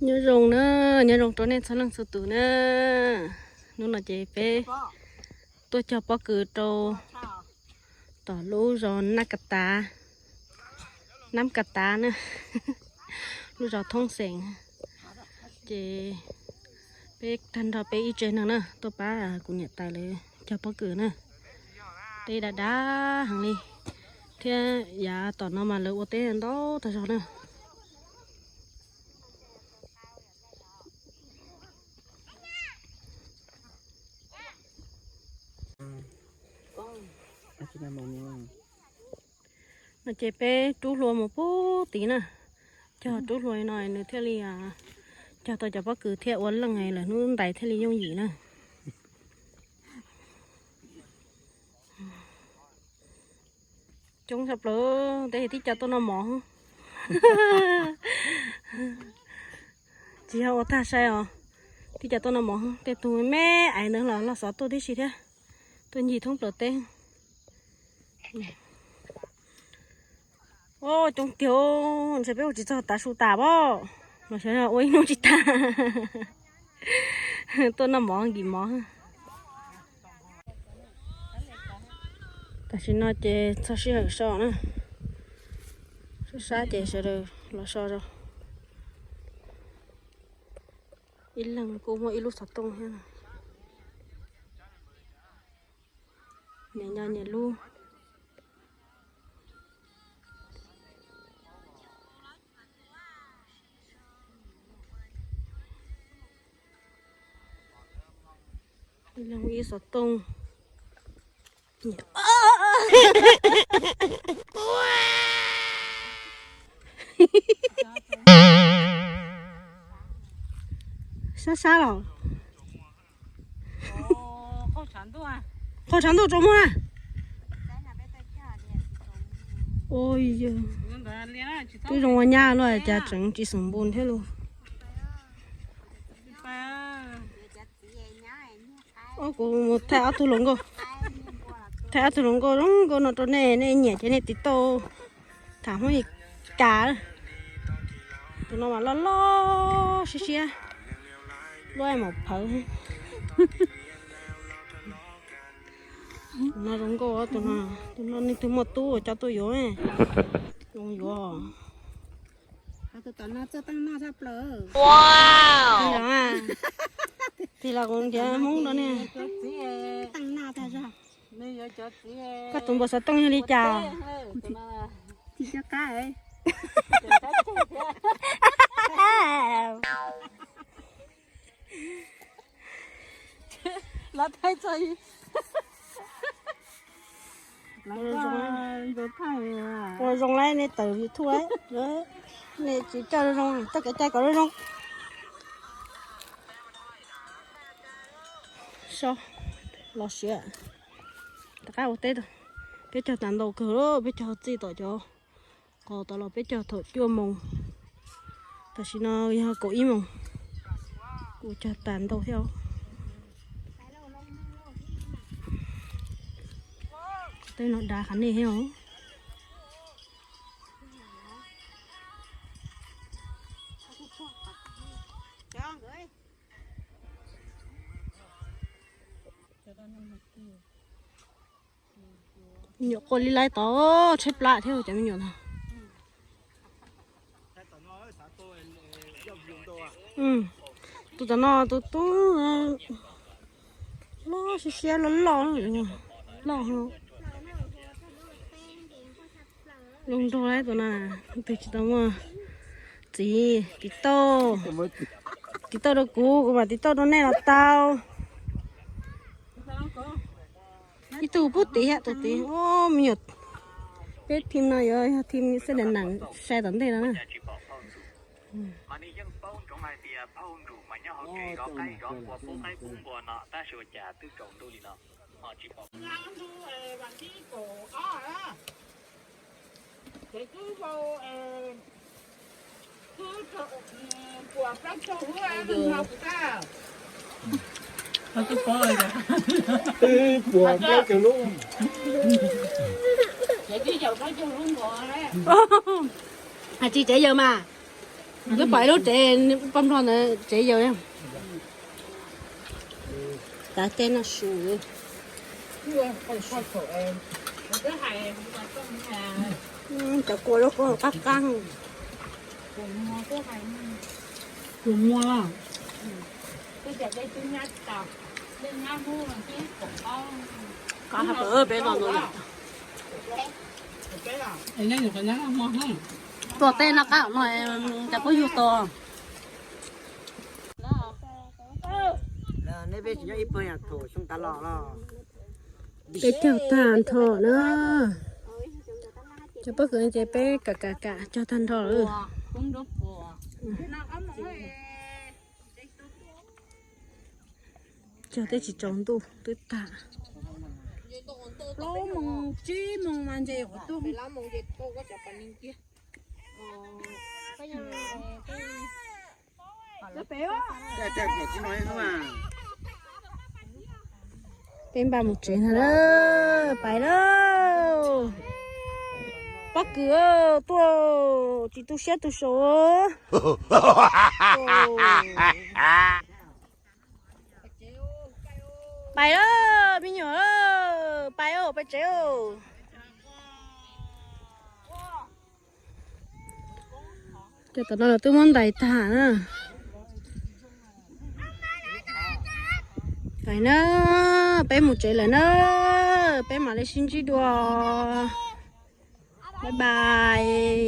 Nyob zoo na, nyob zoo rau nej txhua leej txhua tus na. Hnub no ces peb tuaj cog pob kws rau tom lub zos Nab Kav Tav, Nab Kav Tav na, lub zos thoob xeem. Ces peb tag nrho peb ib tsev neeg na tuaj pab kuv niam tais lawv cog pob kws na. Teb dav dav heev li, thiab yav tom no mas lawv ua teb ntau tag zog na. No ces peb rub hlua mus pub tid na, cog rub hlua no nws thiaj li cog tau cov pob kws thiaj ua leej lawm hnub ntais thiaj li yooj yim na. Coob tshaj plaws, tej tib co tuaj noj mov. Tsis yog ua tag sai os, tib co tuaj noj mov, tej tug me me aiv ntawd los loj xov tuaj tib si thiab, tuaj ncig thoob plaws teb. Coob tiag, ntshe peb ua tsis txog tav su tas pom, los xyov ua ib hnub tsis tag. Tuaj noj mov nkim mov. Tam sim no ces txog sij hawm so na, sab sab ces sawv daws los so. Ib leeg kuj muaj ib lub xov tooj thiab. Nyias nco nyias lub. Ib leeg ib xov tooj. Sab sab los. Qhov tshav ntuj tsaus muag na. Ua yog twb zoo ua nyab luaj cas tseem tsis xeem npun thiab lauj. Ob kuv mus thaij ob tug hluas nkauj, thaij ob tug hluas nkauj zoo nkauj no rau nej, nej nyiam ces nej tiv tauj tham Hmoob Mes Kas. Tus no mas loj loj siab siab, lub maum phawv. Tus no zoo nkauj, tus no, tus no nej twg muaj tub coj tuaj yuav, zoo yuav. Tig los kuv nrhiav Hmoob no ne. Koj tus npawb xov tooj yog li cas? Los thaij txog ua zoo lawm nej tawm YouTube, nej tsis coj zoo zoo, txoj kev cai kom zoo zoo. So, los siav, rov qab ua teb tag. Peb cog tas ntau kawg, peb cog txij tom cov qos tod los peb cog thaum cuaj moos, tam sim no yog kaum ib moos, kuj cog tas ntau thiab. Tej no dav qhov nej thiab os. Me nyuam quaj li laib tod, tshaib plab thiab cov me nyuam no. Tus tom no tus tub loj siab siab loj loj, loj zoo nraug lawm tus no. Tus tsis tau muaj txiv tiv tauj, tiv tauj rau kuv, kuv mam tiv tauj rau nej los tau. Ib tug pub tid thiab, tus tid, me nyuam, peb team no yuav yog team xab daim neem sai tom ntej no na. Hais tsis tsev yawg mas. Lub pom ib lub tsev paj nplog ntawd tsev yawg. Tav tej no su. Cov kua lub kua qab qab. Tus muag. Qab hab pem no no yom. Tuaj tej no qab no, cas puab yug tau. Nej peb tsis nyob ib pawg yam thaum xyoo tas los los. Peb cog tag nrho na. Cov pob kws ces peb kam kam kam cog tag nrho lawm. Cog tej tsis tsaus ntuj twb tag. Plaub moos tsib moos mas nce qhov tuaj. Peb npaj mus tsev ntag na, pais lawm. Pob kws tuaj tsis tu siab tu saud. Pais lawm me nyuam, pais, pais tsev. Cov tom no los twb muab ntais tag na. Pais na, peb mus tsev lawm na, peb mam li sib ntsib dua. Bye bye.